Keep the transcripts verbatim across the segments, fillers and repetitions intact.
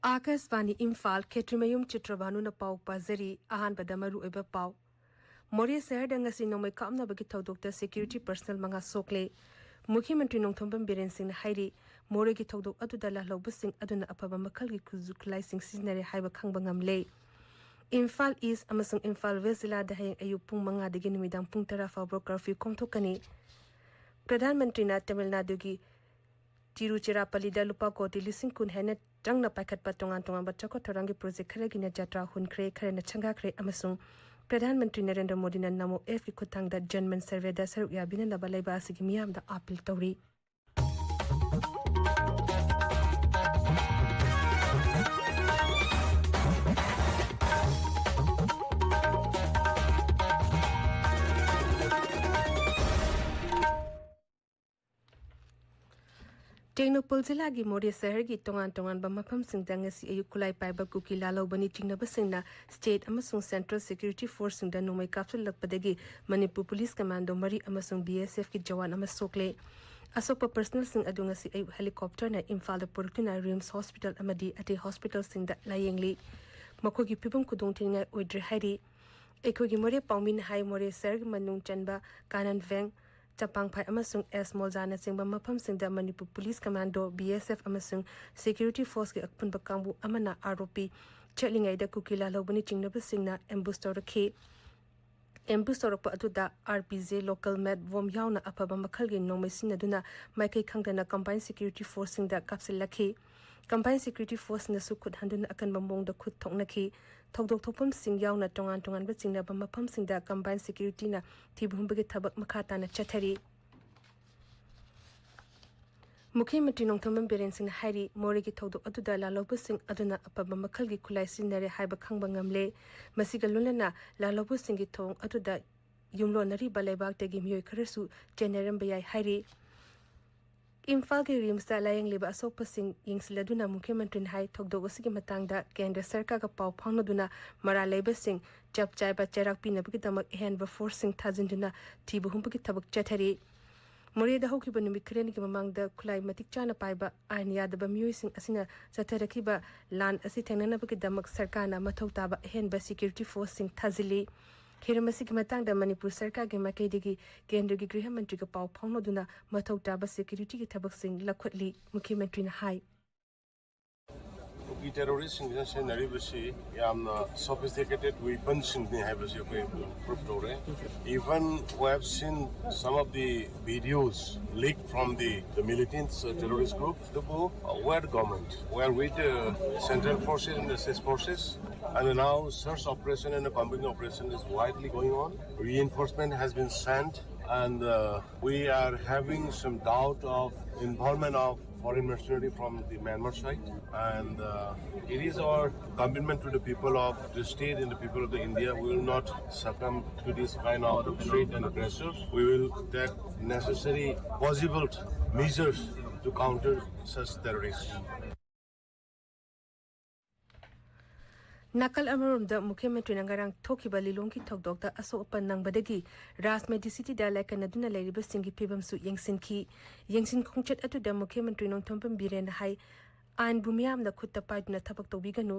ꯑꯥꯀꯥꯁꯕꯥꯅꯤ ꯏꯝꯐꯥꯜ, ꯈꯦꯇ꯭ꯔꯤꯃꯌꯨꯝ ꯆꯤꯇ꯭ꯔꯕꯥꯅꯨꯅ ꯄꯥꯎ ꯄꯥꯖꯔꯤ꯫ ꯑꯍꯥꯟꯕꯗ ꯃꯔꯨꯑꯣꯏꯕ ꯄꯥꯎ꯫ ꯃꯣꯔꯦ ꯁꯍꯔꯗ ꯉꯁꯤ ꯅꯣꯡꯃꯩ ꯀꯥꯞꯅꯕꯒꯤ ꯊꯧꯗꯣꯛꯇ security personnel ꯃꯉꯥ ꯁꯣꯛꯂꯦ꯫ ꯃꯨꯈ꯭ꯌ ꯃꯟꯇ꯭ꯔꯤ ꯅꯣꯡꯊꯣꯝꯕꯝ ꯕꯤꯔꯦꯟ ꯁꯤꯡꯅ ꯍꯥꯏꯔꯤ, ꯃꯣꯔꯦꯒꯤ ꯊꯧꯗꯣꯛ ꯑꯗꯨꯗ ꯂꯥꯜꯍꯧꯕꯁꯤꯡ ꯑꯗꯨꯅ ꯑꯐꯕ ꯃꯈꯜꯒꯤ ꯈꯨꯠꯁꯨ ꯈꯨꯠꯂꯥꯏꯁꯤꯡ ꯁꯤꯖꯤꯟꯅꯔꯦ ꯍꯥꯏꯕ ꯈꯪꯕ ꯉꯝꯂꯦ꯫ ꯏꯝꯐꯥꯜ ꯏꯁ ꯑꯃꯁꯨꯡ ꯏꯝꯐꯥꯜ ꯋꯦꯁ ꯖꯤꯂꯥꯗ ꯍꯌꯦꯡ ꯑꯌꯨꯛ ꯄꯨꯡ ꯃꯉꯥꯗꯒꯤ ꯅꯨꯃꯤꯗꯥꯡ ꯄꯨꯡ ꯇꯔꯥ ꯐꯥꯎꯕ curfew ꯀꯣꯝꯊꯣꯛꯀꯅꯤ꯫ ꯄ꯭ꯔꯙꯥꯟ ꯃꯟꯇ꯭ꯔꯤꯅ ꯇꯃꯤꯜ ꯅꯥꯗꯨꯒꯤ ꯇꯤꯔꯨꯆꯤꯔꯥꯄꯜꯂꯤꯗ ꯂꯨꯄꯥ ꯀꯣꯇꯤ ꯂꯤꯁꯤꯡ ꯀꯨꯟ ꯍꯦꯟꯅ ꯆꯪꯅ ꯄꯥꯏꯈꯠꯄ ꯇꯣꯉꯥꯟ ꯇꯣꯉꯥꯟꯕ ꯆꯥꯎꯈꯠ ꯊꯧꯔꯥꯡꯒꯤ ꯄ꯭ꯔꯣꯖꯦꯛ ꯈꯔꯒꯤꯅ ꯖꯇ꯭ꯔꯥ ꯍꯨꯟꯈ꯭ꯔꯦ, ꯈꯔꯅ ꯁꯪꯒꯥꯈ꯭ꯔꯦ ꯑꯃꯁꯨꯡ ꯄ꯭ꯔꯙꯥꯟ ꯃꯟꯇ꯭ꯔꯤ ꯅꯔꯦꯟꯗ꯭ꯔ ꯃꯣꯗꯤꯅ ꯅꯃꯣ ꯑꯦꯞꯀꯤ ꯈꯨꯠꯊꯥꯡꯗ ꯖꯟꯃꯟ ꯁꯔꯚꯦꯗ ꯁꯔꯨꯛ ꯌꯥꯕꯤꯅꯅꯕ ꯂꯩꯕꯥꯛ ꯑꯁꯤꯒꯤ ꯃꯤꯌꯥꯝꯗ ꯑꯥꯄꯤꯜ ꯇꯧꯔꯤ꯫ ꯇꯦꯡꯅꯧꯄꯜ ꯖꯤꯂꯥꯒꯤ ꯃꯣꯔꯦ ꯁꯍꯔꯒꯤ ꯇꯣꯉꯥꯟ ꯇꯣꯉꯥꯟꯕ ꯃꯐꯝꯁꯤꯡꯗ ꯉꯁꯤ ꯑꯌꯨꯛ ꯈꯨꯠꯂꯥꯏ ꯄꯥꯏꯕ ꯀꯨꯀꯤ ꯂꯥꯜꯍꯧꯕꯅꯤ ꯆꯤꯡꯅꯕꯁꯤꯡꯅ state ꯑꯃꯁꯨꯡ central security forceꯁꯤꯡꯗ ꯅꯣꯡꯃꯩ ꯀꯥꯞꯁꯤꯜꯂꯛꯄꯗꯒꯤ ꯃꯅꯤꯄꯨꯔ police commando ꯃꯔꯤ ꯑꯃꯁꯨꯡ BSFꯀꯤ ꯖꯋꯥꯟ ꯑꯃ ꯁꯣꯛꯂꯦ꯫ ꯑꯁꯣꯛꯄ personnelꯁꯤꯡ ꯑꯗꯨ ꯉꯁꯤ ꯑꯌꯨꯛ helicopterꯅ ꯏꯝꯐꯥꯜꯗ ꯄꯨꯔꯛꯇꯨꯅ RIMS hospital ꯑꯃꯗꯤ ꯑꯇꯩ hospitalꯁꯤꯡꯗ ꯂꯥꯌꯦꯡꯂꯤ꯫ ꯃꯈꯣꯏꯒꯤ ꯐꯤꯕꯝ ꯈꯨꯗꯣꯡꯊꯤꯅꯤꯡꯉꯥꯏ ꯑꯣꯏꯗ꯭ꯔꯦ ꯍꯥꯏꯔꯤ꯫ ꯑꯩꯈꯣꯏꯒꯤ ꯃꯣꯔꯦ ꯄꯥꯎꯃꯤꯅ ꯍꯥꯏ, ꯃꯣꯔꯦ ꯁꯍꯔꯒꯤ ꯃꯅꯨꯡ ꯆꯟꯕ ꯀꯥꯅꯟ ꯚꯦꯡ, ꯆꯄꯥꯡꯐꯥꯏ ꯑꯃꯁꯨꯡ ꯑꯦꯁ ꯃꯣꯜꯖꯥꯅꯆꯤꯡꯕ ꯃꯐꯝꯁꯤꯡꯗ ꯃꯅꯤꯄꯨꯔ police commando, BSF ꯑꯃꯁꯨꯡ security forceꯀꯤ ꯑꯄꯨꯟꯕ ꯀꯥꯡꯕꯨ ꯑꯃꯅ ꯑꯥꯔꯣꯄꯤ ꯆꯠꯂꯤꯉꯩꯗ ꯀꯨꯀꯤ ꯂꯥꯜꯍꯧꯕꯅꯤ ꯆꯤꯡꯅꯕꯁꯤꯡꯅ ambush ꯇꯧꯔꯛꯈꯤ꯫ Ambush ꯇꯧꯔꯛꯄ ꯑꯗꯨꯗ RPG, local mad bomb ꯌꯥꯎꯅ ꯑꯐꯕ ꯃꯈꯜꯒꯤ ꯅꯣꯡꯃꯩ ꯁꯤꯖꯤꯟꯅꯗꯨꯅ ꯃꯥꯏꯀꯩ ꯈꯪꯗꯅ combined security forceꯁꯤꯡꯗ ꯀꯥꯞꯁꯤꯜꯂꯛꯈꯤ꯫ Combined security forceꯅꯁꯨ ꯈꯨꯠ ꯍꯟꯗꯨꯅ ꯑꯀꯟꯕ ꯃꯑꯣꯡꯗ ꯈꯨꯠ ꯊꯣꯛꯅꯈꯤ꯫ ꯊꯧꯗꯣꯛ ꯊꯣꯛꯐꯝꯁꯤꯡ ꯌꯥꯎꯅ ꯇꯣꯉꯥꯟ ꯇꯣꯉꯥꯟꯕ ꯆꯤꯡꯅꯕ ꯃꯐꯝꯁꯤꯡꯗ combined securityꯅ ꯊꯤꯕ ꯍꯨꯝꯕꯒꯤ ꯊꯕꯛ ꯃꯈꯥ ꯇꯥꯅ ꯆꯠꯊꯔꯤ꯫ ꯃꯨꯈ꯭ꯌ ꯃꯟꯇ꯭ꯔꯤ ꯅꯣꯡꯊꯣꯝꯕꯝ ꯕꯤꯔꯦꯟ ꯁꯤꯡꯅ ꯍꯥꯏꯔꯤ, ꯃꯣꯔꯦꯒꯤ ꯊꯧꯗꯣꯛ ꯑꯗꯨꯗ ꯂꯥꯜꯍꯧꯕꯁꯤꯡ ꯑꯗꯨꯅ ꯑꯐꯕ ꯃꯈꯜꯒꯤ ꯈꯨꯠꯂꯥꯏ ꯁꯤꯖꯤꯟꯅꯔꯦ ꯍꯥꯏꯕ ꯈꯪꯕ ꯉꯝꯂꯦ꯫ ꯃꯁꯤꯒ ꯂꯣꯏꯅꯅ ꯂꯥꯜꯍꯧꯕꯁꯤꯡꯒꯤ ꯊꯧꯑꯣꯡ ꯑꯗꯨꯗ ꯌꯨꯝꯂꯣꯟꯅꯔꯤꯕ ꯂꯩꯕꯥꯛꯇꯒꯤ ꯃꯤꯑꯣꯏ ꯈꯔꯁꯨ ꯆꯦꯟꯅꯔꯝꯕ ꯌꯥꯏ ꯍꯥꯏꯔꯤ꯫ ꯏꯝꯐꯥꯜꯒꯤ RIMSꯇ ꯂꯥꯌꯦꯡꯂꯤꯕ ꯑꯁꯣꯛꯄꯁꯤꯡ ꯌꯦꯡꯁꯤꯜꯂꯗꯨꯅ ꯃꯨꯈ꯭ꯌ ꯃꯟꯇ꯭ꯔꯤꯅ ꯍꯥꯏ, ꯊꯧꯗꯣꯛ ꯑꯁꯤꯒꯤ ꯃꯇꯥꯡꯗ ꯀꯦꯟꯗ꯭ꯔ ꯁꯔꯀꯥꯔꯒ ꯄꯥꯎ ꯐꯥꯎꯅꯗꯨꯅ ꯃꯔꯥꯜ ꯂꯩꯕꯁꯤꯡ ꯆꯞ ꯆꯥꯕ ꯆꯩꯔꯥꯛ ꯄꯤꯅꯕꯒꯤꯗꯃꯛ ꯑꯍꯦꯟꯕ forceꯁꯤꯡ ꯊꯥꯖꯤꯟꯗꯨꯅ ꯊꯤꯕ ꯍꯨꯝꯕꯒꯤ ꯊꯕꯛ ꯆꯠꯊꯔꯤ꯫ ꯃꯣꯔꯦꯗ ꯍꯧꯈꯤꯕ ꯅꯨꯃꯤꯠ ꯈꯔꯅꯤꯒꯤ ꯃꯃꯥꯡꯗ ꯈꯨꯠꯂꯥꯏ ꯃꯇꯤꯛ ꯆꯥꯅ ꯄꯥꯏꯕ ꯑꯥꯏꯟ ꯌꯥꯗꯕ ꯃꯤꯑꯣꯏꯁꯤꯡ ꯑꯁꯤꯅ ꯆꯠꯊꯔꯛꯈꯤꯕ ꯂꯥꯟ ꯑꯁꯤ ꯊꯦꯡꯅꯅꯕꯒꯤꯗꯃꯛ ꯁꯔꯀꯥꯔꯅ ꯃꯊꯧ ꯇꯥꯕ ꯑꯍꯦꯟꯕ ꯁꯦꯀ꯭ꯌꯨꯔꯤꯇꯤ ꯐꯣꯔꯁꯁꯤꯡ ꯊꯥꯖꯤꯜꯂꯤ꯫ ꯍꯤꯔꯝ ꯑꯁꯤꯒꯤ ꯃꯇꯥꯡꯗ ꯃꯅꯤꯄꯨꯔ ꯁꯔꯀꯥꯔꯒꯤ ꯃꯥꯏꯀꯩꯗꯒꯤ ꯀꯦꯟꯗ꯭ꯔꯒꯤ ꯒ꯭ꯔꯤꯍ ꯃꯟꯇ꯭ꯔꯤꯒ ꯄꯥꯎ ꯐꯥꯎꯅꯗꯨꯅ ꯃꯊꯧ ꯇꯥꯕ ꯁꯦꯀ꯭ꯌꯨꯔꯤꯇꯤꯒꯤ ꯊꯕꯛꯁꯤꯡ ꯂꯧꯈꯠꯂꯤ, ꯃꯨꯈ꯭ꯌ ꯃꯟꯇ꯭ꯔꯤꯅ ꯍꯥꯏ꯫ ꯀꯨꯀꯤ ꯇꯦꯔꯣꯔꯤꯁꯁꯤꯡꯁꯤꯅ ꯁꯤꯖꯤꯟꯅꯔꯤꯕꯁꯤ ꯌꯥꯝꯅ ꯁꯣꯐꯤꯁꯇꯤꯀꯦꯇꯦꯠ ꯋꯦꯄꯟꯁꯤꯡꯅꯤ ꯍꯥꯏꯕꯁꯤ ꯑꯩꯈꯣꯏ ꯄ꯭ꯔꯨꯞ ꯇꯧꯔꯦ꯫ Even we have seen some of the videos leaked from the, the militants, uh, terrorist group. ꯑꯗꯨꯕꯨ, uh, where government, where with the central forces and the state forces, and now search operation and the combined operation is widely going on. Reinforcement has been sent, and uh, we are having some doubt of involvement of foreign mercenary from the Myanmar side, and uh, it is our commitment to the people of the state and the people of the India. We will not succumb to this kind of threat and aggressors. We will take necessary possible measures to counter such terrorists. ꯅꯥꯀꯜ ꯑꯃꯔꯣꯝꯗ ꯃꯨꯈ꯭ꯌ ꯃꯟꯇ꯭ꯔꯤꯅ ꯉꯔꯥꯡ ꯊꯣꯛꯈꯤꯕ ꯂꯤꯂꯣꯡꯒꯤ ꯊꯧꯗꯣꯛꯇ ꯑꯁꯣꯛ ꯑꯄꯟ ꯅꯪꯕꯗꯒꯤ ꯔꯥꯖꯃꯦꯗꯤ ꯁꯤꯇꯤꯗ ꯂꯥꯏꯀꯠꯅꯗꯨꯅ ꯂꯩꯔꯤꯕꯁꯤꯡꯒꯤ ꯐꯤꯕꯝꯁꯨ ꯌꯦꯡꯁꯤꯟꯈꯤ꯫ ꯌꯦꯡꯁꯤꯟ ꯈꯣꯡꯆꯠ ꯑꯗꯨꯗ ꯃꯨꯈ꯭ꯌ ꯃꯟꯇ꯭ꯔꯤ ꯅꯣꯡꯊꯣꯝꯕꯝ ꯕꯤꯔꯦꯟꯅ ꯍꯥꯏ, ꯑꯥꯏꯟꯕꯨ ꯃꯤꯌꯥꯝꯅ ꯈꯨꯠꯇ ꯄꯥꯏꯗꯨꯅ ꯊꯕꯛ ꯇꯧꯕꯤꯒꯅꯨ꯫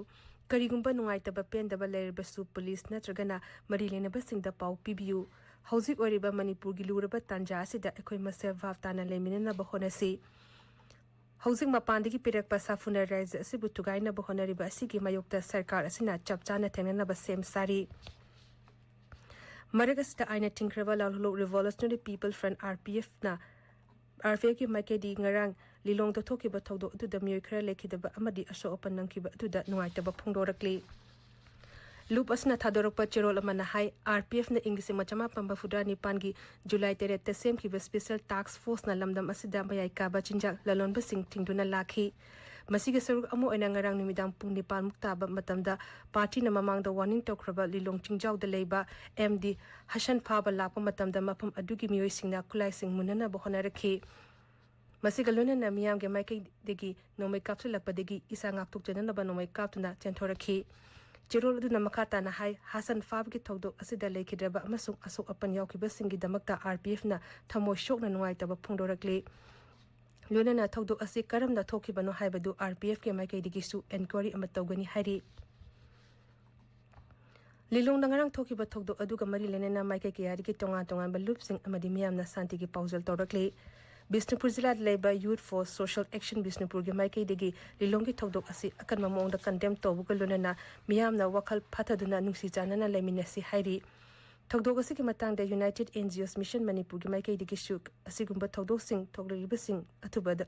ꯀꯔꯤꯒꯨꯝꯕ ꯅꯨꯡꯉꯥꯏꯇꯕ ꯄꯦꯟꯗꯕ ꯂꯩꯔꯕꯁꯨ ꯄꯨꯂꯤꯁ ꯅꯠꯇ꯭ꯔꯒꯅ ꯃꯔꯤ ꯂꯩꯅꯕꯁꯤꯡꯗ ꯄꯥꯎ ꯄꯤꯕꯤꯌꯨ꯫ ꯍꯧꯖꯤꯛ ꯑꯣꯏꯔꯤꯕ ꯃꯅꯤꯄꯨꯔꯒꯤ ꯂꯨꯔꯕ ꯇꯥꯟꯖꯥ ꯑꯁꯤꯗ ꯑꯩꯈꯣꯏ ꯃꯁꯦꯜ ꯚꯥꯞ ꯇꯥꯅ ꯂꯩꯃꯤꯟꯅꯅꯕ ꯍꯣꯠꯅꯁꯤ꯫ ꯍꯧꯖꯤꯛ ꯃꯄꯥꯟꯗꯒꯤ ꯄꯤꯔꯛꯄ ꯁꯥꯐꯨꯅ ꯔꯥꯏꯖ꯭ꯌ ꯑꯁꯤꯕꯨ ꯊꯨꯒꯥꯏꯅꯕ ꯍꯣꯠꯅꯔꯤꯕ ꯑꯁꯤꯒꯤ ꯃꯥꯌꯣꯛꯇ ꯁꯔꯀꯥꯔ ꯑꯁꯤꯅ ꯆꯞ ꯆꯥꯅ ꯊꯦꯡꯅꯅꯕ ꯁꯦꯝ ꯁꯥꯔꯤ꯫ ꯃꯔꯛ ꯑꯁꯤꯗ ꯑꯥꯏꯟꯅ ꯊꯤꯡꯈ꯭ꯔꯕ ꯂꯥꯜꯍꯧꯂꯨꯞ Revolutionary People Front, RPFꯅ, RPFꯀꯤ ꯃꯥꯏꯀꯩꯗꯒꯤ ꯉꯔꯥꯡ ꯂꯤꯂꯣꯡꯗ ꯊꯣꯛꯈꯤꯕ ꯊꯧꯗꯣꯛ ꯑꯗꯨꯗ ꯃꯤꯑꯣꯏ ꯈꯔ ꯂꯩꯈꯤꯗꯕ ꯑꯃꯗꯤ ꯑꯁꯣꯛ ꯑꯄꯟ ꯅꯪꯈꯤꯕ ꯑꯗꯨꯗ ꯅꯨꯡꯉꯥꯏꯇꯕ ꯐꯣꯡꯗꯣꯔꯛꯂꯤ꯫ ꯂꯨꯞ ꯑꯁꯤꯅ ꯊꯥꯗꯣꯔꯛꯄ ꯆꯦꯔꯣꯜ ꯑꯃꯅ ꯍꯥꯏ, RPFꯅ ꯏꯪ ꯂꯤꯁꯤꯡ ꯑꯃ ꯆꯃꯥꯄꯟ ꯃꯔꯤꯐꯨ ꯅꯤꯄꯥꯟꯒꯤ ꯖꯨꯂꯥꯏ ꯇꯔꯦꯠꯇ ꯁꯦꯝꯈꯤꯕ Special Task Forceꯅ ꯂꯝꯗꯝ ꯑꯁꯤꯗ ꯃꯌꯥꯏ ꯀꯥꯕ ꯆꯤꯟꯖꯥꯛ ꯂꯂꯣꯟꯕꯁꯤꯡ ꯊꯤꯡꯗꯨꯅ ꯂꯥꯛꯈꯤ꯫ ꯃꯁꯤꯒꯤ ꯁꯔꯨꯛ ꯑꯃ ꯑꯣꯏꯅ ꯉꯔꯥꯡ ꯅꯨꯃꯤꯗꯥꯡ ꯄꯨꯡ ꯅꯤꯄꯥꯟꯃꯨꯛ ꯇꯥꯕ ꯃꯇꯝꯗ ꯄꯥꯔꯇꯤꯅ ꯃꯃꯥꯡꯗ ꯋꯥꯔꯅꯤꯡ ꯇꯧꯈ꯭ꯔꯕ ꯂꯤꯂꯣꯡ ꯆꯤꯡꯖꯥꯎꯗ ꯂꯩꯕ MD ꯍꯁꯟ ꯐꯥꯕ ꯂꯥꯛꯄ ꯃꯇꯝꯗ ꯃꯐꯝ ꯑꯗꯨꯒꯤ ꯃꯤꯑꯣꯏꯁꯤꯡꯅ ꯈꯨꯠꯂꯥꯏꯁꯤꯡ ꯃꯨꯟꯅꯅꯕ ꯍꯣꯠꯅꯔꯛꯈꯤ꯫ ꯃꯁꯤꯒ ꯂꯣꯏꯅꯅ ꯃꯤꯌꯥꯝꯒꯤ ꯃꯥꯏꯀꯩꯗꯒꯤ ꯅꯣꯡꯃꯩ ꯀꯥꯞꯁꯤꯜꯂꯛꯄꯗꯒꯤ ꯏꯁꯥ ꯉꯥꯛꯊꯣꯛꯆꯅꯅꯕ ꯅꯣꯡꯃꯩ ꯀꯥꯞꯇꯨꯅ ꯆꯦꯟꯊꯣꯔꯛꯈꯤ꯫ ꯆꯦꯔꯣꯜ ꯑꯗꯨꯅ ꯃꯈꯥ ꯇꯥꯅ ꯍꯥꯏ, ꯍꯥꯁꯟ ꯐꯥꯕꯒꯤ ꯊꯧꯗꯣꯛ ꯑꯁꯤꯗ ꯂꯩꯈꯤꯗ꯭ꯔꯕ ꯑꯃꯁꯨꯡ ꯑꯁꯣꯛ ꯑꯄꯟ ꯌꯥꯎꯈꯤꯕꯁꯤꯡꯒꯤꯗꯃꯛꯇ ꯑꯥꯔ ꯄꯤ ꯑꯦꯐꯅ ꯊꯃꯣꯏ ꯁꯣꯛꯅ ꯅꯨꯡꯉꯥꯏꯇꯕ ꯐꯣꯡꯗꯣꯔꯛꯂꯤ꯫ ꯂꯣꯏꯅꯅ ꯊꯧꯗꯣꯛ ꯑꯁꯤ ꯀꯔꯝꯅ ꯊꯣꯛꯈꯤꯕꯅꯣ ꯍꯥꯏꯕꯗꯨ ꯑꯥꯔ ꯄꯤ ꯑꯦꯐꯀꯤ ꯃꯥꯏꯀꯩꯗꯒꯤꯁꯨ ꯏꯟꯀ꯭ꯋꯥꯏꯔꯤ ꯑꯃ ꯇꯧꯒꯅꯤ ꯍꯥꯏꯔꯤ꯫ ꯂꯤꯂꯣꯡꯗ ꯉꯔꯥꯡ ꯊꯣꯛꯈꯤꯕ ꯊꯧꯗꯣꯛ ꯑꯗꯨꯒ ꯃꯔꯤ ꯂꯩꯅꯅ ꯃꯥꯏꯀꯩ ꯀꯌꯥꯗꯒꯤ ꯇꯣꯉꯥꯟ ꯇꯣꯉꯥꯟꯕ ꯂꯨꯞꯁꯤꯡ ꯑꯃꯗꯤ ꯃꯤꯌꯥꯝꯅ ꯁꯥꯟꯇꯤꯒꯤ ꯄꯥꯎꯖꯦꯜ ꯇꯧꯔꯛꯂꯤ꯫ ꯕꯤꯁꯅꯨꯄꯨꯔ ꯖꯤꯂꯥꯗ ꯂꯩꯕ Youth for Social Action ꯕꯤꯁꯅꯨꯄꯨꯔꯒꯤ ꯃꯥꯏꯀꯩꯗꯒꯤ ꯂꯤꯂꯣꯡꯒꯤ ꯊꯧꯗꯣꯛ ꯑꯁꯤ ꯑꯀꯟꯕ ꯃꯑꯣꯡꯗ ꯀꯟꯗꯦꯝ ꯇꯧꯕꯒ ꯂꯣꯏꯅꯅ ꯃꯤꯌꯥꯝꯅ ꯋꯥꯈꯜ ꯐꯥꯊꯗꯨꯅ ꯅꯨꯡꯁꯤ ꯆꯥꯟꯅꯅ ꯂꯩꯃꯤꯟꯅꯁꯤ ꯍꯥꯏꯔꯤ꯫ ꯊꯧꯗꯣꯛ ꯑꯁꯤꯒꯤ ꯃꯇꯥꯡꯗ United N G Os Mission ꯃꯅꯤꯄꯨꯔꯒꯤ ꯃꯥꯏꯀꯩꯗꯒꯤꯁꯨ ꯑꯁꯤꯒꯨꯝꯕ ꯊꯧꯗꯣꯛꯁꯤꯡ ꯊꯣꯛꯂꯛꯂꯤꯕꯁꯤꯡ ꯑꯊꯨꯕꯗ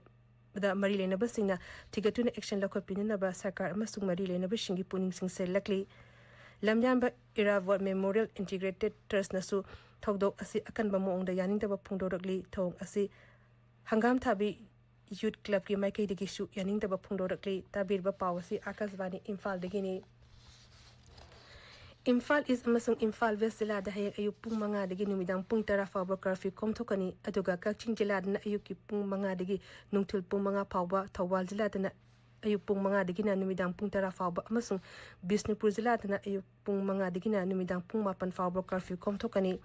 ꯗ ꯃꯔꯤ ꯂꯩꯅꯕꯁꯤꯡꯅ ꯊꯤꯒꯠꯇꯨꯅ action ꯂꯧꯈꯠꯄꯤꯅꯅꯕ ꯁꯔꯀꯥꯔ ꯑꯃꯁꯨꯡ ꯃꯔꯤ ꯂꯩꯅꯕꯁꯤꯡꯒꯤ ꯄꯨꯛꯅꯤꯡ ꯆꯤꯡꯁꯤꯜꯂꯛꯂꯤ꯫ ꯂꯝꯌꯥꯟꯕ ꯏꯔꯥꯕꯣꯠ Memorial Integrated Trustꯅꯁꯨ ꯊꯧꯗꯣꯛ ꯑꯁꯤ ꯑꯀꯟꯕ ꯃꯑꯣꯡꯗ ꯌꯥꯅꯤꯡꯗꯕ ꯐꯣꯡꯗꯣꯔꯛꯂꯤ꯫ ꯊꯧꯑꯣꯡ ꯑꯁꯤ ꯍꯪꯒꯥꯝ ꯊꯥꯕꯤ Youth Clubꯀꯤ ꯃꯥꯏꯀꯩꯗꯒꯤꯁꯨ ꯌꯥꯅꯤꯡꯗꯕ ꯐꯣꯡꯗꯣꯔꯛꯂꯤ꯫ ꯇꯥꯕꯤꯔꯤꯕ ꯄꯥꯎ ꯑꯁꯤ ꯑꯥꯀꯥꯁꯕꯥꯅꯤ ꯏꯝꯐꯥꯜꯗꯒꯤꯅꯤ꯫ ꯏꯝꯐꯥꯜ ꯏꯁ ꯑꯃꯁꯨꯡ ꯏꯝꯐꯥꯜ ꯋꯦꯁ ꯖꯤꯂꯥꯗ ꯍꯌꯦꯡ ꯑꯌꯨꯛ ꯄꯨꯡ ꯃꯉꯥꯗꯒꯤ ꯅꯨꯃꯤꯗꯥꯡ ꯄꯨꯡ ꯇꯔꯥ ꯐꯥꯎꯕ curfew ꯀꯣꯝꯊꯣꯛꯀꯅꯤ, ꯑꯗꯨꯒ ꯀꯛꯆꯤꯡ ꯖꯤꯂꯥꯗꯅ ꯑꯌꯨꯛꯀꯤ ꯄꯨꯡ ꯃꯉꯥꯗꯒꯤ ꯅꯨꯡꯊꯤꯜ ꯄꯨꯡ ꯃꯉꯥ ꯐꯥꯎꯕ, ꯊꯧꯕꯥꯜ ꯖꯤꯂꯥꯗꯅ ꯑꯌꯨꯛ ꯄꯨꯡ ꯃꯉꯥꯗꯒꯤꯅ ꯅꯨꯃꯤꯗꯥꯡ ꯄꯨꯡ ꯇꯔꯥ ꯐꯥꯎꯕ ꯑꯃꯁꯨꯡ ꯕꯤꯁꯅꯨꯄꯨꯔ ꯖꯤꯂꯥꯗꯅ ꯑꯌꯨꯛ ꯄꯨꯡ ꯃꯉꯥꯗꯒꯤꯅ ꯅꯨꯃꯤꯗꯥꯡ ꯄꯨꯡ ꯃꯥꯄꯟ ꯐꯥꯎꯕ curfew ꯀꯣꯝꯊꯣꯛꯀꯅꯤ꯫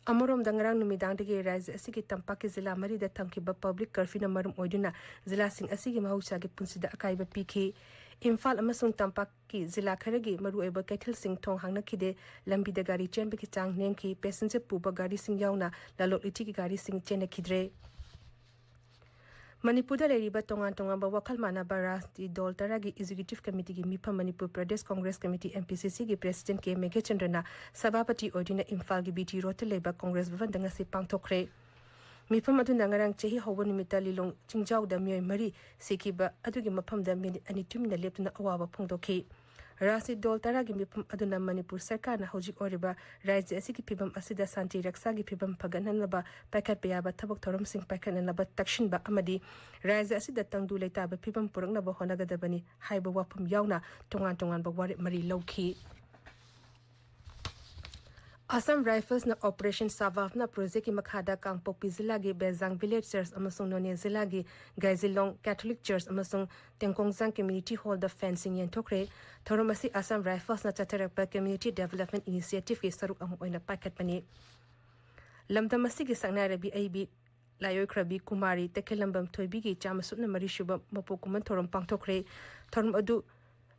ꯑꯃꯔꯣꯝꯗ, ꯉꯔꯥꯡ ꯅꯨꯃꯤꯗꯥꯡꯗꯒꯤ ꯔꯥꯖ꯭ꯌ ꯑꯁꯤꯒꯤ ꯇꯝꯄꯥꯛꯀꯤ ꯖꯤꯂꯥ ꯃꯔꯤꯗ ꯊꯝꯈꯤꯕ public curfewꯅ ꯃꯔꯝ ꯑꯣꯏꯗꯨꯅ ꯖꯤꯂꯥꯁꯤꯡ ꯑꯁꯤꯒꯤ ꯃꯍꯧꯁꯥꯒꯤ ꯄꯨꯟꯁꯤꯗ ꯑꯀꯥꯏꯕ ꯄꯤꯈꯤ꯫ ꯏꯝꯐꯥꯜ ꯑꯃꯁꯨꯡ ꯇꯝꯄꯥꯛꯀꯤ ꯖꯤꯂꯥ ꯈꯔꯒꯤ ꯃꯔꯨꯑꯣꯏꯕ ꯀꯩꯊꯦꯜꯁꯤꯡ ꯊꯣꯡ ꯍꯥꯡꯅꯈꯤꯗꯦ, ꯂꯝꯕꯤꯗ ꯒꯥꯔꯤ ꯆꯦꯟꯕꯒꯤ ꯆꯥꯡ ꯅꯦꯝꯈꯤ, passenger ꯄꯨꯕ ꯒꯥꯔꯤꯁꯤꯡ ꯌꯥꯎꯅ ꯂꯂꯣꯟ ꯏꯇꯤꯛꯀꯤ ꯒꯥꯔꯤꯁꯤꯡ ꯆꯦꯟꯅꯈꯤꯗ꯭ꯔꯦ꯫ ꯃꯅꯤꯄꯨꯔꯗ ꯂꯩꯔꯤꯕ ꯇꯣꯉꯥꯟ ꯇꯣꯉꯥꯟꯕ ꯋꯥꯈꯜ ꯃꯥꯟꯅꯕ ꯔꯥꯖꯅꯤꯇꯤ ꯗꯣꯜ ꯇꯔꯥꯒꯤ Executive Committeeꯒꯤ ꯃꯤꯐꯝ Manipur Pradesh Congress committee, M P C Cꯒꯤ President ꯀꯦ ꯃꯦꯘꯆꯟꯗ꯭ꯔꯅ ꯁꯚꯥꯄꯇꯤ ꯑꯣꯏꯗꯨꯅ ꯏꯝꯐꯥꯜꯒꯤ B T Roadꯇ ꯂꯩꯕ ꯀꯣꯡꯒ꯭ꯔꯦꯁ ꯚꯕꯟꯗ ꯉꯁꯤ ꯄꯥꯡꯊꯣꯛꯈ꯭ꯔꯦ꯫ ꯃꯤꯐꯝ ꯑꯗꯨꯅ ꯉꯔꯥꯡ ꯆꯍꯤ ꯍꯧꯕ ꯅꯨꯃꯤꯠꯇ ꯂꯤꯂꯣꯡ ꯆꯤꯡꯖꯥꯎꯗ ꯃꯤꯑꯣꯏ ꯃꯔꯤ ꯁꯤꯈꯤꯕ ꯑꯗꯨꯒꯤ ꯃꯐꯝꯗ ꯃꯤꯅꯤꯠ ꯑꯅꯤ ꯇꯨꯃꯤꯟꯅ ꯂꯦꯞꯇꯨꯅ ꯑꯋꯥꯕ ꯐꯣꯡꯗꯣꯛꯈꯤ꯫ ꯔꯥꯖꯅꯤꯇꯤ ꯗꯣꯜ ꯇꯔꯥꯒꯤ ꯃꯤꯐꯝ ꯑꯗꯨꯅ ꯃꯅꯤꯄꯨꯔ ꯁꯔꯀꯥꯔꯅ ꯍꯧꯖꯤꯛ ꯑꯣꯏꯔꯤꯕ ꯔꯥꯖ꯭ꯌ ꯑꯁꯤꯒꯤ ꯐꯤꯕꯝ ꯑꯁꯤꯗ ꯁꯥꯟꯇꯤ ꯔꯛꯁꯥꯒꯤ ꯐꯤꯕꯝ ꯐꯒꯠꯍꯟꯅꯕ ꯄꯥꯏꯈꯠꯄ ꯌꯥꯕ ꯊꯕꯛ ꯊꯧꯔꯝꯁꯤꯡ ꯄꯥꯏꯈꯠꯅꯅꯕ ꯇꯛꯁꯤꯟꯕ ꯑꯃꯗꯤ ꯔꯥꯖ꯭ꯌ ꯑꯁꯤꯗ ꯇꯪꯗꯨ ꯂꯩꯇꯥꯕ ꯐꯤꯕꯝ ꯄꯨꯔꯛꯅꯕ ꯍꯣꯠꯅꯒꯗꯕꯅꯤ ꯍꯥꯏꯕ ꯋꯥꯐꯝ ꯌꯥꯎꯅ ꯇꯣꯉꯥꯟ ꯇꯣꯉꯥꯟꯕ ꯋꯥꯔꯦꯞ ꯃꯔꯤ ꯂꯧꯈꯤ꯫ Assam Riflesꯅ Operation Savavna Projectꯀꯤ ꯃꯈꯥꯗ ꯀꯥꯡꯄꯣꯛꯄꯤ ꯖꯤꯂꯥꯒꯤ ꯕꯦꯖꯥꯡ Village Church ꯑꯃꯁꯨꯡ ꯅꯣꯅꯦ ꯖꯤꯂꯥꯒꯤ ꯒꯥꯏꯖꯤꯂꯣꯡ Catholic Church ꯑꯃꯁꯨꯡ ꯇꯦꯡꯀꯣꯡꯖꯥꯡ Community Hallꯗ fencing ꯌꯦꯟꯊꯣꯛꯈ꯭ꯔꯦ꯫ ꯊꯧꯔꯝ ꯑꯁꯤ Assam Riflesꯅ ꯆꯠꯊꯔꯛꯄ Community Development Initiativeꯀꯤ ꯁꯔꯨꯛ ꯑꯃ ꯑꯣꯏꯅ ꯄꯥꯏꯈꯠꯄꯅꯤ꯫ ꯂꯝꯗꯝ ꯑꯁꯤꯒꯤ ꯁꯛꯅꯥꯏꯔꯕꯤ ꯑꯏꯕꯤ ꯂꯥꯏꯑꯣꯏꯈ꯭ꯔꯕꯤ ꯀꯨꯃꯥꯔꯤ ꯇꯈꯦꯜꯂꯝꯕꯝ ꯊꯣꯏꯕꯤꯒꯤ ꯆꯥꯝꯃ ꯁꯨꯞꯅ ꯃꯔꯤ ꯁꯨꯕ ꯃꯄꯣꯛ ꯀꯨꯝꯑꯣꯟ ꯊꯧꯔꯝ ꯄꯥꯡꯊꯣꯛꯈ꯭ꯔꯦ꯫ ꯊꯧꯔꯝ ꯑꯗꯨ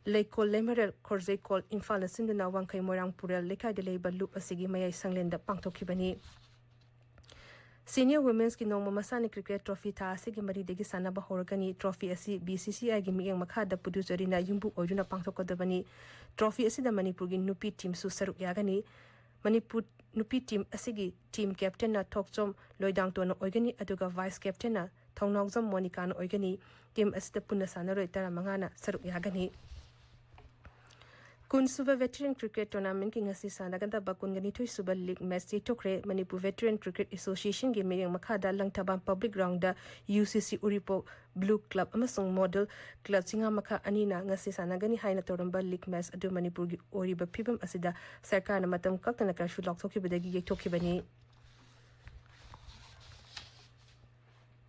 ꯂꯩꯀꯣꯜ ꯂꯩꯃꯔꯦꯜ ꯈꯣꯔꯖꯩꯀꯣꯜ ꯏꯝꯐꯥꯜꯅ ꯁꯤꯟꯗꯨꯅ ꯋꯥꯡꯈꯩ ꯃꯣꯏꯔꯥꯡ ꯄꯨꯔꯦꯜ ꯂꯩꯀꯥꯏꯗ ꯂꯩꯕ ꯂꯨꯞ ꯑꯁꯤꯒꯤ ꯃꯌꯥꯏ ꯁꯪꯂꯦꯟꯗ ꯄꯥꯡꯊꯣꯛꯈꯤꯕꯅꯤ꯫ Senior Women'sꯀꯤ ꯅꯣꯡꯃ ꯃꯁꯥꯟꯅ cricket trophy ꯊꯥ ꯑꯁꯤꯒꯤ ꯃꯔꯤꯗꯒꯤ ꯁꯥꯟꯅꯕ ꯍꯧꯔꯒꯅꯤ꯫ Trophy ꯑꯁꯤ BCCIꯒꯤ ꯃꯤꯠꯌꯦꯡ ꯃꯈꯥꯗ ꯄꯨꯗꯨꯆꯦꯔꯤꯅ ꯌꯨꯝꯕꯨ ꯑꯣꯏꯗꯨꯅ ꯄꯥꯡꯊꯣꯛꯀꯗꯕꯅꯤ꯫ Trophy ꯑꯁꯤꯗ ꯃꯅꯤꯄꯨꯔꯒꯤ ꯅꯨꯄꯤ teamꯁꯨ ꯁꯔꯨꯛ ꯌꯥꯒꯅꯤ꯫ ꯃꯅꯤꯄꯨꯔ ꯅꯨꯄꯤ team ꯑꯁꯤꯒꯤ team captainꯅ ꯊꯣꯛꯆꯣꯝ ꯂꯣꯏꯗꯥꯡꯇꯣꯟꯅ ꯑꯣꯏꯒꯅꯤ, ꯑꯗꯨꯒ vice captainꯅ ꯊꯧꯅꯥꯎꯖꯝ ꯃꯣꯅꯤꯀꯥꯅ ꯑꯣꯏꯒꯅꯤ꯫ Team ꯑꯁꯤꯗ ꯄꯨꯟꯅ ꯁꯥꯟꯅꯔꯣꯏ ꯇꯔꯥꯃꯉꯥꯅ ꯁꯔꯨꯛ ꯌꯥꯒꯅꯤ꯫ ꯀꯨꯟꯁꯨꯕ Veteran Cricket Tournamentꯀꯤ ꯉꯁꯤ ꯁꯥꯟꯅꯒꯗꯕ ꯀꯨꯟꯒꯅꯤꯊꯣꯏ ꯁꯨꯕ league match ꯌꯩꯊꯣꯛꯈ꯭ꯔꯦ꯫ Manipur Veteran Cricket Associationꯒꯤ ꯃꯤꯠꯌꯦꯡ ꯃꯈꯥꯗ ꯂꯪꯊꯕꯥꯝ Public Groundꯗ UCC ꯎꯔꯤꯄꯣꯛ Blue Club ꯑꯃꯁꯨꯡ Model Club ꯆꯤꯡꯉꯥꯃꯈꯥ ꯑꯅꯤꯅ ꯉꯁꯤ ꯁꯥꯟꯅꯒꯅꯤ ꯍꯥꯏꯅ ꯇꯧꯔꯝꯕ league match ꯑꯗꯨ ꯃꯅꯤꯄꯨꯔꯒꯤ ꯑꯣꯏꯔꯤꯕ ꯐꯤꯕꯝ ꯑꯁꯤꯗ ꯁꯔꯀꯥꯔꯅ ꯃꯇꯝ ꯀꯛꯇꯅ curfew ꯂꯥꯎꯊꯣꯛꯈꯤꯕꯗꯒꯤ ꯌꯩꯊꯣꯛꯈꯤꯕꯅꯤ꯫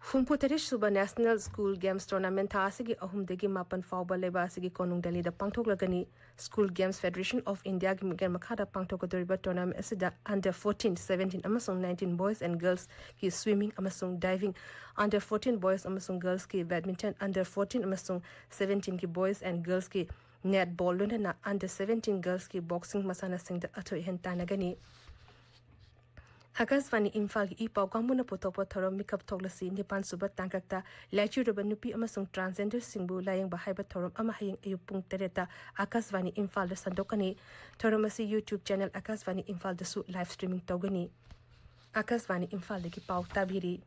ꯍꯨꯝꯐꯨꯇꯔꯦꯠ ꯁꯨꯕ National School Games Tournament ꯊꯥ ꯑꯁꯤꯒꯤ ꯑꯍꯨꯝꯗꯒꯤ ꯃꯥꯄꯟ ꯐꯥꯎꯕ ꯂꯩꯕꯥꯛ ꯑꯁꯤꯒꯤ ꯀꯣꯅꯨꯡ ꯗꯦꯜꯂꯤꯗ ꯄꯥꯡꯊꯣꯛꯂꯒꯅꯤ꯫ School Games Federation of Indiaꯒꯤ ꯃꯤꯠꯌꯦꯡ ꯃꯈꯥꯗ ꯄꯥꯡꯊꯣꯛꯀꯗꯧꯔꯤꯕ tournament ꯑꯁꯤꯗ under fourteen, seventeen ꯑꯃꯁꯨꯡ nineteen boys and girlsꯀꯤ swimming ꯑꯃꯁꯨꯡ diving, under fourteen boys ꯑꯃꯁꯨꯡ girlsꯀꯤ badminton, under fourteen ꯑꯃꯁꯨꯡ seventeenꯒꯤ boys and girlsꯀꯤ netball ꯂꯣꯏꯅꯅ under seventeen girlsꯀꯤ boxing ꯃꯁꯥꯟꯅꯁꯤꯡꯗ ꯑꯊꯣꯏ ꯑꯍꯦꯟ ꯇꯥꯟꯅꯒꯅꯤ꯫ ꯑꯥꯀꯥꯁꯕꯥꯅꯤ ꯏꯝꯐꯥꯜꯒꯤ ꯏ ꯄꯥꯎ ꯀꯥꯡꯕꯨꯅ ꯄꯨꯊꯣꯛꯄ ꯊꯧꯔꯝ ꯃꯤꯀꯞ ꯊꯣꯛꯂꯁꯤ ꯅꯤꯄꯥꯟ ꯁꯨꯕ ꯇꯥꯡꯀꯛꯇ ꯂꯥꯏꯆꯨꯔꯕ ꯅꯨꯄꯤ ꯑꯃꯁꯨꯡ transgenderꯁꯤꯡꯕꯨ ꯂꯥꯌꯦꯡꯕ ꯍꯥꯏꯕ ꯊꯧꯔꯝ ꯑꯃ ꯍꯌꯦꯡ ꯑꯌꯨꯛ ꯄꯨꯡ ꯇꯔꯦꯠꯇ ꯑꯥꯀꯥꯁꯕꯥꯅꯤ ꯏꯝꯐꯥꯜꯗ ꯁꯟꯗꯣꯛꯀꯅꯤ꯫ ꯊꯧꯔꯝ ꯑꯁꯤ YouTube channel ꯑꯥꯀꯥꯁꯕꯥꯅꯤ ꯏꯝꯐꯥꯜꯗꯁꯨ live streaming ꯇꯧꯒꯅꯤ꯫ ꯑꯥꯀꯥꯁꯕꯥꯅꯤ ꯏꯝꯐꯥꯜꯗꯒꯤ ꯄꯥꯎ ꯇꯥꯕꯤꯔꯤ꯫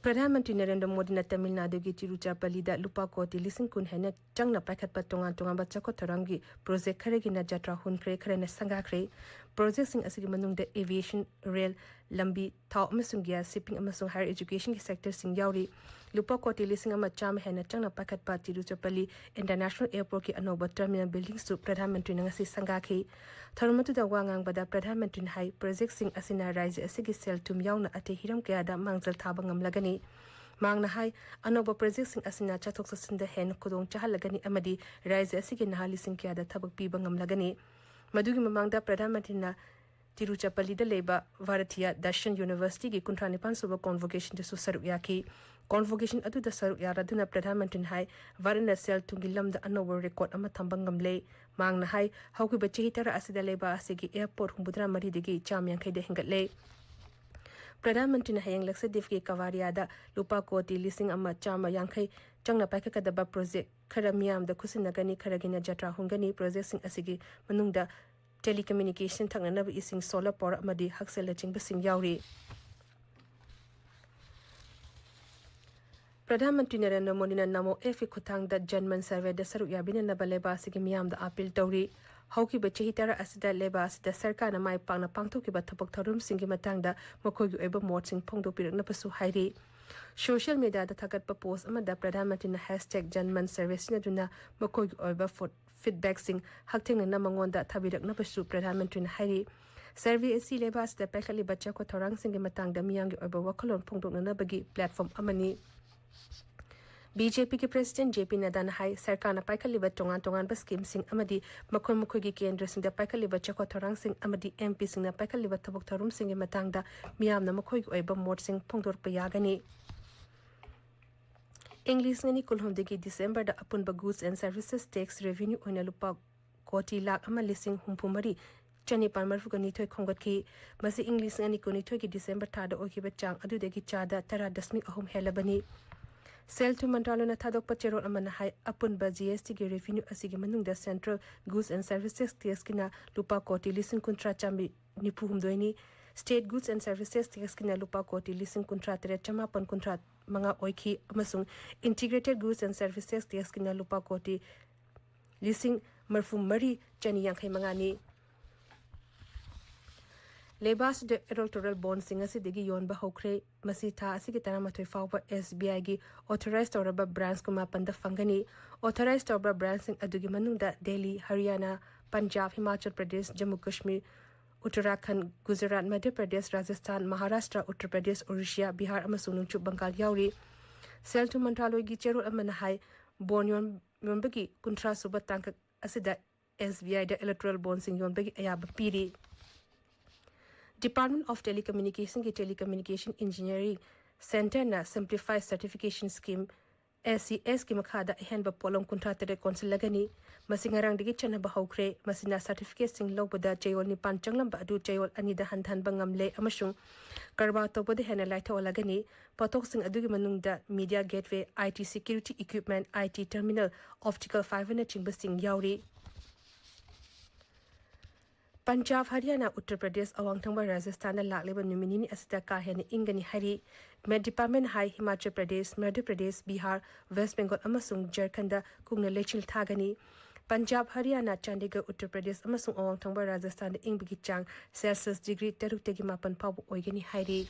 ꯄ꯭ꯔꯙꯥꯟ ꯃꯟꯇ꯭ꯔꯤ ꯅꯔꯦꯟꯗ꯭ꯔ ꯃꯣꯗꯤꯅ ꯇꯥꯃꯤꯜ ꯅꯥꯗꯨꯒꯤ ꯇꯤꯔꯨꯆꯤꯔꯥꯄꯜꯂꯤꯗ ꯂꯨꯄꯥ ꯀꯣꯇꯤ ꯂꯤꯁꯤꯡ ꯀꯨꯟ ꯍꯦꯟꯅ ꯆꯪꯅ ꯄꯥꯏꯈꯠꯄ ꯇꯣꯉꯥꯟ ꯇꯣꯉꯥꯟꯕ ꯆꯥꯎꯈꯠ ꯊꯧꯔꯥꯡꯒꯤ project ꯈꯔꯒꯤꯅ ꯖꯇ꯭ꯔꯥ ꯍꯨꯟꯈ꯭ꯔꯦ, ꯈꯔꯅ ꯁꯪꯒꯥꯈ꯭ꯔꯦ꯫ ꯄ꯭ꯔꯣꯖꯦꯛꯁꯤꯡ ꯑꯁꯤꯒꯤ ꯃꯅꯨꯡꯗ aviation, ꯔꯦꯜ, ꯂꯝꯕꯤ, ꯊꯥꯎ ꯑꯃꯁꯨꯡ ꯒ꯭ꯌꯥꯁ, shipping ꯑꯃꯁꯨꯡ higher educationꯒꯤ sectorꯁꯤꯡ ꯌꯥꯎꯔꯤ꯫ ꯂꯨꯄꯥ ꯀꯣꯇꯤ ꯂꯤꯁꯤꯡ ꯑꯃ ꯆꯥꯝꯃ ꯍꯦꯟꯅ ꯆꯪꯅ ꯄꯥꯏꯈꯠꯄ ꯇꯤꯔꯨꯆꯤꯔꯥꯄꯜꯂꯤ International Airportꯀꯤ ꯑꯅꯧꯕ terminal buildingꯁꯨ ꯄ꯭ꯔꯙꯥꯟ ꯃꯟꯇ꯭ꯔꯤꯅ ꯉꯁꯤ ꯁꯪꯒꯥꯈꯤ꯫ ꯊꯧꯔꯝ ꯑꯗꯨꯗ ꯋꯥ ꯉꯥꯡꯕꯗ ꯄ꯭ꯔꯙꯥꯟ ꯃꯟꯇ꯭ꯔꯤꯅ ꯍꯥꯏ, ꯄ꯭ꯔꯣꯖꯦꯛꯁꯤꯡ ꯑꯁꯤꯅ ꯔꯥꯖ꯭ꯌ ꯑꯁꯤꯒꯤ ꯁꯦꯜ ꯊꯨꯝ ꯌꯥꯎꯅ ꯑꯇꯩ ꯍꯤꯔꯝ ꯀꯌꯥꯗ ꯃꯥꯡꯖꯤꯜ ꯊꯥꯕ ꯉꯝꯂꯒꯅꯤ꯫ ꯃꯍꯥꯛꯅ ꯍꯥꯏ, ꯑꯅꯧꯕ ꯄ꯭ꯔꯣꯖꯦꯛꯁꯤꯡ ꯑꯁꯤꯅ ꯆꯠꯊꯣꯛ ꯆꯠꯁꯤꯟꯗ ꯍꯦꯟꯅ ꯈꯨꯗꯣꯡ ꯆꯥꯍꯜꯂꯒꯅꯤ ꯑꯃꯗꯤ ꯔꯥꯖ꯭ꯌ ꯑꯁꯤꯒꯤ ꯅꯍꯥ ꯂꯤꯁꯤꯡ ꯀꯌꯥꯗ ꯊꯕꯛ ꯄꯤꯕ ꯉꯝꯂꯒꯅꯤ꯫ ꯃꯗꯨꯒꯤ ꯃꯃꯥꯡꯗ ꯄ꯭ꯔꯙꯥꯟ ꯃꯟꯇ꯭ꯔꯤꯅ ꯇꯤꯔꯨꯆꯤꯔꯥꯄꯜꯂꯤꯗ ꯂꯩꯕ ꯚꯥꯔꯇꯤꯌꯥ ꯗꯔꯁꯟ ꯌꯨꯅꯤꯚꯔꯁꯤꯇꯤꯒꯤ ꯀꯨꯟꯊ꯭ꯔꯥ ꯅꯤꯄꯥꯟ ꯁꯨꯕ convocationꯗꯁꯨ ꯁꯔꯨꯛ ꯌꯥꯈꯤ꯫ Convocation ꯑꯗꯨꯗ ꯁꯔꯨꯛ ꯌꯥꯔꯗꯨꯅ ꯄ꯭ꯔꯙꯥꯟ ꯃꯟꯇ꯭ꯔꯤꯅ ꯍꯥꯏ, ꯚꯥꯔꯠꯅ ꯁꯦꯜ ꯊꯨꯝꯒꯤ ꯂꯝꯗ ꯑꯅꯧꯕ record ꯑꯃ ꯊꯝꯕ ꯉꯝꯂꯦ꯫ ꯃꯍꯥꯛꯅ ꯍꯥꯏ, ꯍꯧꯈꯤꯕ ꯆꯍꯤ ꯇꯔꯥ ꯑꯁꯤꯗ ꯂꯩꯕꯥꯛ ꯑꯁꯤꯒꯤ airport ꯍꯨꯝꯐꯨꯇꯔꯥ ꯃꯔꯤꯗꯒꯤ ꯆꯥꯝ ꯌꯥꯡꯈꯩꯗ ꯍꯦꯟꯒꯠꯂꯦ꯫ ꯄ꯭ꯔꯙꯥꯟ ꯃꯟꯇ꯭ꯔꯤꯅ ꯍꯌꯦꯡ ꯂꯛꯁꯗꯤꯞꯀꯤ ꯀꯋꯥꯔꯤꯌꯥꯗ ꯂꯨꯄꯥ ꯀꯣꯇꯤ ꯂꯤꯁꯤꯡ ꯑꯃ ꯆꯥꯝꯃ ꯌꯥꯡꯈꯩ ꯆꯪꯅ ꯄꯥꯏꯈꯠꯀꯗꯕ ꯄ꯭ꯔꯣꯖꯦꯛ ꯈꯔ ꯃꯤꯌꯥꯝꯗ ꯈꯨꯠꯁꯤꯟꯅꯒꯅꯤ, ꯈꯔꯒꯤꯅ ꯖꯇ꯭ꯔꯥ ꯍꯨꯟꯒꯅꯤ꯫ ꯄ꯭ꯔꯣꯖꯦꯛꯁꯤꯡ ꯑꯁꯤꯒꯤ ꯃꯅꯨꯡꯗ telecommunication, ꯊꯛꯅꯅꯕ ꯏꯁꯤꯡ, solar power ꯑꯃꯗꯤ ꯍꯛꯁꯦꯜꯅꯆꯤꯡꯕꯁꯤꯡ ꯌꯥꯎꯔꯤ꯫ ꯄ꯭ꯔꯙꯥꯟ ꯃꯟꯇ꯭ꯔꯤ ꯅꯔꯦꯟꯗ꯭ꯔ ꯃꯣꯗꯤꯅ ꯅꯃꯣ appꯀꯤ ꯈꯨꯠꯊꯥꯡꯗ ꯖꯟꯃꯟ surveyꯗ ꯁꯔꯨꯛ ꯌꯥꯕꯤꯅꯅꯕ ꯂꯩꯕꯥꯛ ꯑꯁꯤꯒꯤ ꯃꯤꯌꯥꯝꯗ appeal ꯇꯧꯔꯤ꯫ ꯍꯧꯈꯤꯕ ꯆꯍꯤ ꯇꯔꯥ ꯑꯁꯤꯗ ꯂꯩꯕꯥꯛ ꯑꯁꯤꯗ ꯁꯔꯀꯥꯔꯅ ꯃꯥꯏ ꯄꯥꯛꯅ ꯄꯥꯡꯊꯣꯛꯈꯤꯕ ꯊꯕꯛ ꯊꯧꯔꯝꯁꯤꯡꯒꯤ ꯃꯇꯥꯡꯗ ꯃꯈꯣꯏꯒꯤ ꯑꯣꯏꯕ ꯃꯣꯠꯁꯤꯡ ꯐꯣꯡꯗꯣꯛꯄꯤꯔꯛꯅꯕꯁꯨ ꯍꯥꯏꯔꯤ꯫ Social mediaꯗ ꯊꯥꯒꯠꯄ post ꯑꯃꯗ ꯄ꯭ꯔꯙꯥꯟ ꯃꯟꯇ꯭ꯔꯤꯅ hashtag ꯖꯟꯃꯟ survey ꯁꯤꯖꯤꯟꯅꯗꯨꯅ ꯃꯈꯣꯏꯒꯤ ꯑꯣꯏꯕ ꯐꯨ-, feedbackꯁꯤꯡ ꯍꯛꯊꯦꯡꯅꯅ ꯃꯉꯣꯟꯗ ꯊꯥꯕꯤꯔꯛꯅꯕꯁꯨ ꯄ꯭ꯔꯙꯥꯟ ꯃꯟꯇ꯭ꯔꯤꯅ ꯍꯥꯏꯔꯤ꯫ Survey ꯑꯁꯤ ꯂꯩꯕꯥꯛ ꯑꯁꯤꯗ ꯄꯥꯏꯈꯠꯂꯤꯕ ꯆꯥꯎꯈꯠ ꯊꯧꯔꯥꯡꯁꯤꯡꯒꯤ ꯃꯇꯥꯡꯗ ꯃꯤꯌꯥꯝꯒꯤ ꯑꯣꯏꯕ ꯋꯥꯈꯜꯂꯣꯟ ꯐꯣꯡꯗꯣꯛꯅꯅꯕꯒꯤ platform ꯑꯃꯅꯤ꯫ BJPꯒꯤ president JP Naddaꯅ ꯍꯥꯏ, ꯁꯔꯀꯥꯔꯅ ꯄꯥꯏꯈꯠꯂꯤꯕ ꯇꯣꯉꯥꯟ ꯇꯣꯉꯥꯟꯕ schemeꯁꯤꯡ ꯑꯃꯗꯤ ꯃꯈꯣꯏ ꯃꯈꯣꯏꯒꯤ ꯀꯦꯟꯗ꯭ꯔꯁꯤꯡꯗ ꯄꯥꯏꯈꯠꯂꯤꯕ ꯆꯥꯎꯈꯠ ꯊꯧꯔꯥꯡꯁꯤꯡ ꯑꯃꯗꯤ MPꯁꯤꯡꯅ ꯄꯥꯏꯈꯠꯂꯤꯕ ꯊꯕꯛ ꯊꯧꯔꯝꯁꯤꯡꯒꯤ ꯃꯇꯥꯡꯗ ꯃꯤꯌꯥꯝꯅ ꯃꯈꯣꯏꯒꯤ ꯑꯣꯏꯕ ꯃꯣꯠꯁꯤꯡ ꯐꯣꯡꯗꯣꯔꯛꯄ ꯌꯥꯒꯅꯤ꯫ ꯏꯪ ꯂꯤꯁꯤꯡ ꯑꯅꯤ ꯀꯨꯟꯍꯨꯝꯗꯣꯏꯒꯤ Decemberꯗ ꯑꯄꯨꯟꯕ goods and services tax revenue ꯑꯣꯏꯅ ꯂꯨꯄꯥ ꯀꯣꯇꯤ ꯂꯥꯈ ꯑꯃ ꯂꯤꯁꯤꯡ ꯍꯨꯝꯐꯨ ꯃꯔꯤ ꯆꯅꯤꯄꯥꯟ ꯃꯔꯤꯐꯨꯒ ꯅꯤꯊꯣꯏ ꯈꯣꯝꯒꯠꯈꯤ꯫ ꯃꯁꯤ ꯏꯪ ꯂꯤꯁꯤꯡ ꯑꯅꯤ ꯀꯨꯟꯅꯤꯊꯣꯏꯒꯤ December ꯊꯥꯗ ꯑꯣꯏꯈꯤꯕ ꯆꯥꯡ ꯑꯗꯨꯗꯒꯤ ꯆꯥꯗ ꯇꯔꯥ ꯗꯁꯃꯤꯛ ꯑꯍꯨꯝ ꯍꯦꯜꯂꯕꯅꯤ꯫ ꯁꯦꯜ ꯊꯨꯝ ꯃꯟꯇ꯭ꯔꯥꯂꯣꯏꯅ ꯊꯥꯗꯣꯛꯄ ꯆꯦꯔꯣꯜ ꯑꯃꯅ ꯍꯥꯏ, ꯑꯄꯨꯟꯕ GSTꯒꯤ revenue ꯑꯁꯤꯒꯤ ꯃꯅꯨꯡꯗ central goods and services taxꯀꯤꯅ ꯂꯨꯄꯥ ꯀꯣꯇꯤ ꯂꯤꯁꯤꯡ ꯀꯨꯟꯊ꯭ꯔꯥ ꯆꯥꯝꯃꯔꯤ ꯅꯤꯐꯨ ꯍꯨꯝꯗꯣꯏꯅꯤ, state goods and services taxꯀꯤꯅ ꯂꯨꯄꯥ ꯀꯣꯇꯤ ꯂꯤꯁꯤꯡ ꯀꯨꯟꯊ꯭ꯔꯥ ꯇꯔꯦꯠ ꯆꯃꯥꯄꯟ ꯀꯨꯟꯊ꯭ꯔꯥ ꯃꯉꯥ ꯑꯣꯏꯈꯤ ꯑꯃꯁꯨꯡ integrated goods and services taxꯀꯤꯅ ꯂꯨꯄꯥ ꯀꯣꯇꯤ ꯂꯤꯁꯤꯡ ꯃꯔꯤꯐꯨ ꯃꯔꯤ ꯆꯅꯤ ꯌꯥꯡꯈꯩ ꯃꯉꯥꯅꯤ꯫ ꯂꯩꯕꯥꯛ ꯑꯁꯤꯗ electoral bondꯁꯤꯡ ꯑꯁꯤꯗꯒꯤ ꯌꯣꯟꯕ ꯍꯧꯈ꯭ꯔꯦ꯫ ꯃꯁꯤ ꯊꯥ ꯑꯁꯤꯒꯤ ꯇꯔꯥꯃꯥꯊꯣꯏ ꯐꯥꯎꯕ SBIꯒꯤ authorized ꯇꯧꯔꯕ branch ꯀꯨꯟꯃꯥꯄꯟꯗ ꯐꯪꯒꯅꯤ꯫ Authorized ꯇꯧꯔꯕ branchꯁꯤꯡ ꯑꯗꯨꯒꯤ ꯃꯅꯨꯡꯗ ꯗꯦꯜꯂꯤ, ꯍꯔꯤꯌꯥꯅꯥ, ꯄꯟꯖꯥꯕ, ꯍꯤꯃꯥꯆꯜ ꯄ꯭ꯔꯗꯦꯁ, ꯖꯝꯃꯨ ꯀꯥꯁꯃꯤꯔ, ꯎꯠꯇꯔꯥꯈꯟꯗ, ꯒꯨꯖꯔꯥꯠ, ꯃꯙ꯭ꯌ ꯄ꯭ꯔꯗꯦꯁ, ꯔꯥꯖꯁꯊꯥꯟ, ꯃꯍꯥꯔꯥꯁꯇ꯭ꯔ, ꯎꯠꯇꯔ ꯄ꯭ꯔꯗꯦꯁ, ꯑꯣꯔꯤꯁꯤꯌꯥ, ꯕꯤꯍꯥꯔ ꯑꯃꯁꯨꯡ ꯅꯣꯡꯆꯨꯞ ꯕꯪꯒꯥꯜ ꯌꯥꯎꯔꯤ꯫ ꯁꯦꯜ ꯊꯨꯝ ꯃꯟꯇ꯭ꯔꯥꯂꯣꯏꯒꯤ ꯆꯦꯔꯣꯜ ꯑꯃꯅ ꯍꯥꯏ, bond ꯌꯣꯟ-, ꯌꯣꯟꯕꯒꯤ ꯀꯨꯟꯊ꯭ꯔꯥ ꯁꯨꯕ ꯇꯥꯡꯀꯛ ꯑꯁꯤꯗ SBIꯗ electoral bondꯁꯤꯡ ꯌꯣꯟꯕꯒꯤ ꯑꯌꯥꯕ ꯄꯤꯔꯤ꯫ Department of Telecommunicationꯒꯤ Telecommunication Engineering Centreꯅ Simplified Certification Scheme, SCSꯀꯤ ꯃꯈꯥꯗ ꯑꯍꯦꯟꯕ ꯄꯣꯠꯂꯝ ꯀꯨꯟꯊ꯭ꯔꯥ ꯇꯔꯦꯠ ꯀꯣꯟꯁꯤꯜꯂꯒꯅꯤ꯫ ꯃꯁꯤ ꯉꯔꯥꯡꯗꯒꯤ ꯆꯠꯅꯕ ꯍꯧꯈ꯭ꯔꯦ꯫ ꯃꯁꯤꯅ certificateꯁꯤꯡ ꯂꯧꯕꯗ ꯆꯌꯣꯜ ꯅꯤꯄꯥꯟ ꯆꯪꯂꯝꯕ ꯑꯗꯨ ꯆꯌꯣꯜ ꯑꯅꯤꯗ ꯍꯟꯊꯍꯟꯕ ꯉꯝꯂꯦ ꯑꯃꯁꯨꯡ ꯀꯔꯕꯥꯔ ꯇꯧꯕꯗ ꯍꯦꯟꯅ ꯂꯥꯏꯊꯣꯛꯍꯜꯂꯒꯅꯤ꯫ ꯄꯣꯠꯊꯣꯛꯁꯤꯡ ꯑꯗꯨꯒꯤ ꯃꯅꯨꯡꯗ media gateway, IT security equipment, IT terminal, optical fiberꯅꯆꯤꯡꯕꯁꯤꯡ ꯌꯥꯎꯔꯤ꯫ ꯄꯟꯖꯥꯕ, ꯍꯔꯤꯌꯥꯅꯥ, ꯎꯠꯇꯔ ꯄ꯭ꯔꯗꯦꯁ, ꯑꯋꯥꯡ ꯊꯪꯕ ꯔꯥꯖꯁꯊꯥꯟꯗ ꯂꯥꯛꯂꯤꯕ ꯅꯨꯃꯤꯠ ꯅꯤꯅꯤ ꯑꯁꯤꯗ ꯀꯥ ꯍꯦꯟꯅ ꯏꯪꯒꯅꯤ ꯍꯥꯏꯔꯤ꯫ Met Department ꯍꯥꯏ, ꯍꯤꯃꯥꯆꯜ ꯄ꯭ꯔꯗꯦꯁ, ꯃꯙ꯭ꯌ ꯄ꯭ꯔꯗꯦꯁ, ꯕꯤꯍꯥꯔ, ꯋꯦꯁ ꯕꯦꯡꯒꯣꯜ ꯑꯃꯁꯨꯡ ꯖꯔꯈꯟꯗ ꯀꯨꯡꯅ ꯂꯩꯆꯤꯜ ꯊꯥꯒꯅꯤ꯫ ꯄꯟꯖꯥꯕ, ꯍꯔꯤꯌꯥꯅꯥ, ꯆꯥꯟꯗꯤꯒꯔ, ꯎꯠꯇꯔ ꯄ꯭ꯔꯗꯦꯁ ꯑꯃꯁꯨꯡ ꯑꯋꯥꯡ ꯊꯪꯕ ꯔꯥꯖꯁꯊꯥꯟꯗ ꯏꯪꯕꯒꯤ ꯆꯥꯡ Celsius degree ꯇꯔꯨꯛꯇꯒꯤ ꯃꯥꯄꯟ ꯐꯥꯎꯕ ꯑꯣꯏꯒꯅꯤ ꯍꯥꯏꯔꯤ꯫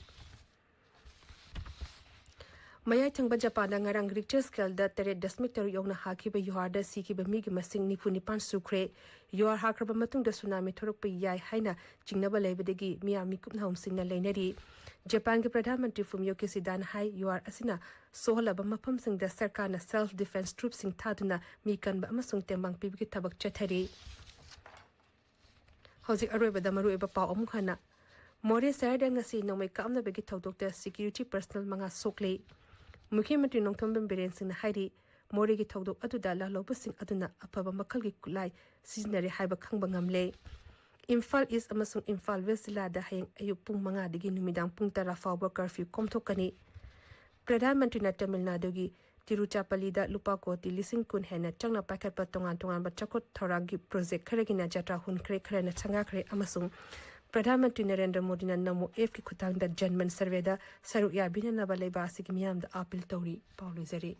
ꯃꯌꯥꯏ ꯊꯪꯕ ꯖꯄꯥꯟꯗ ꯉꯔꯥꯡ Richter scaleꯗ ꯇꯔꯦꯠ ꯗꯁꯃꯤꯛ ꯇꯔꯨꯛ ꯌꯧꯅ ꯍꯥꯈꯤꯕ ꯌꯨꯍꯥꯔꯗ ꯁꯤꯈꯤꯕ ꯃꯤꯒꯤ ꯃꯁꯤꯡ ꯅꯤꯐꯨ ꯅꯤꯄꯥꯟ ꯁꯨꯈ꯭ꯔꯦ꯫ ꯌꯨꯍꯥꯔ ꯍꯥꯈ꯭ꯔꯕ ꯃꯇꯨꯡꯗ tsunami ꯊꯣꯔꯛꯄ ꯌꯥꯏ ꯍꯥꯏꯅ ꯆꯤꯡꯅꯕ ꯂꯩꯕꯗꯒꯤ ꯃꯤꯌꯥꯝ ꯃꯤꯀꯨꯞ ꯅꯍꯨꯝꯁꯤꯡꯅ ꯂꯩꯅꯔꯤ꯫ ꯖꯄꯥꯟꯒꯤ ꯄ꯭ꯔꯙꯥꯟ ꯃꯟꯇ꯭ꯔꯤ ꯐꯨꯃꯤꯌꯣ ꯀꯤꯁꯤꯗꯥꯅ ꯍꯥꯏ, ꯌꯨꯍꯥꯔ ꯑꯁꯤꯅ ꯁꯣꯛꯍꯜꯂꯕ ꯃꯐꯝꯁꯤꯡꯗ ꯁꯔꯀꯥꯔꯅ self defence troopꯁꯤꯡ ꯊꯥꯗꯨꯅ ꯃꯤ ꯀꯟꯕ ꯑꯃꯁꯨꯡ ꯇꯦꯡꯕꯥꯡ ꯄꯤꯕꯒꯤ ꯊꯕꯛ ꯆꯠꯊꯔꯤ꯫ ꯍꯧꯖꯤꯛ ꯑꯔꯣꯏꯕꯗ ꯃꯔꯨꯑꯣꯏꯕ ꯄꯥꯎ ꯑꯃꯨꯛ ꯍꯟꯅ꯫ ꯃꯣꯔꯦ ꯁꯍꯔꯗ ꯉꯁꯤ ꯅꯣꯡꯃꯩ ꯀꯥꯞꯅꯕꯒꯤ ꯊꯧꯗꯣꯛꯇ security personnel ꯃꯉꯥ ꯁꯣꯛꯂꯦ꯫ ꯃꯨꯈ꯭ꯌ ꯃꯟꯇ꯭ꯔꯤ ꯅꯣꯡꯊꯣꯝꯕꯝ ꯕꯤꯔꯦꯟ ꯁꯤꯡꯅ ꯍꯥꯏꯔꯤ, ꯃꯣꯔꯦꯒꯤ ꯊꯧꯗꯣꯛ ꯑꯗꯨꯗ ꯂꯥꯜꯍꯧꯕꯁꯤꯡ ꯑꯗꯨꯅ ꯑꯐꯕ ꯃꯈꯜꯒꯤ ꯈꯨꯠꯂꯥꯏ ꯁꯤꯖꯤꯟꯅꯔꯦ ꯍꯥꯏꯕ ꯈꯪꯕ ꯉꯝꯂꯦ꯫ ꯏꯝꯐꯥꯜ ꯏꯁ ꯑꯃꯁꯨꯡ ꯏꯝꯐꯥꯜ ꯋꯦꯁ ꯖꯤꯂꯥꯗ ꯍꯌꯦꯡ ꯑꯌꯨꯛ ꯄꯨꯡ ꯃꯉꯥꯗꯒꯤ ꯅꯨꯃꯤꯗꯥꯡ ꯄꯨꯡ ꯇꯔꯥ ꯐꯥꯎꯕ curfew ꯀꯣꯝꯊꯣꯛꯀꯅꯤ꯫ ꯄ꯭ꯔꯙꯥꯟ ꯃꯟꯇ꯭ꯔꯤꯅ ꯇꯃꯤꯜ ꯅꯥꯗꯨꯒꯤ ꯇꯤꯔꯨꯆꯥꯄꯜꯂꯤꯗ ꯂꯨꯄꯥ ꯀꯣꯇꯤ ꯂꯤꯁꯤꯡ ꯀꯨꯟ ꯍꯦꯟꯅ ꯆꯪꯅ ꯄꯥꯏꯈꯠꯄ ꯇꯣꯉꯥꯟ ꯇꯣꯉꯥꯟꯕ ꯆꯥꯎꯈꯠ ꯊꯧꯔꯥꯡꯒꯤ project ꯈꯔꯒꯤꯅ ꯖꯇ꯭ꯔꯥ ꯍꯨꯟꯈ꯭ꯔꯦ, ꯈꯔꯅ ꯁꯪꯒꯥꯈ꯭ꯔꯦ ꯑꯃꯁꯨꯡ ꯄ꯭ꯔꯙꯥꯟ ꯃꯟꯇ꯭ꯔꯤ ꯅꯔꯦꯟꯗ꯭ꯔ ꯃꯣꯗꯤꯅ ꯅꯃꯣ appꯀꯤ ꯈꯨꯠꯊꯥꯡꯗ ꯖꯟꯃꯟ surveyꯗ ꯁꯔꯨꯛ ꯌꯥꯕꯤꯅꯅꯕ ꯂꯩꯕꯥꯛ ꯑꯁꯤꯒꯤ ꯃꯤꯌꯥꯝꯗ appeal ꯇꯧꯔꯤ꯫ ꯄꯥꯎ ꯂꯣꯏꯖꯔꯦ꯫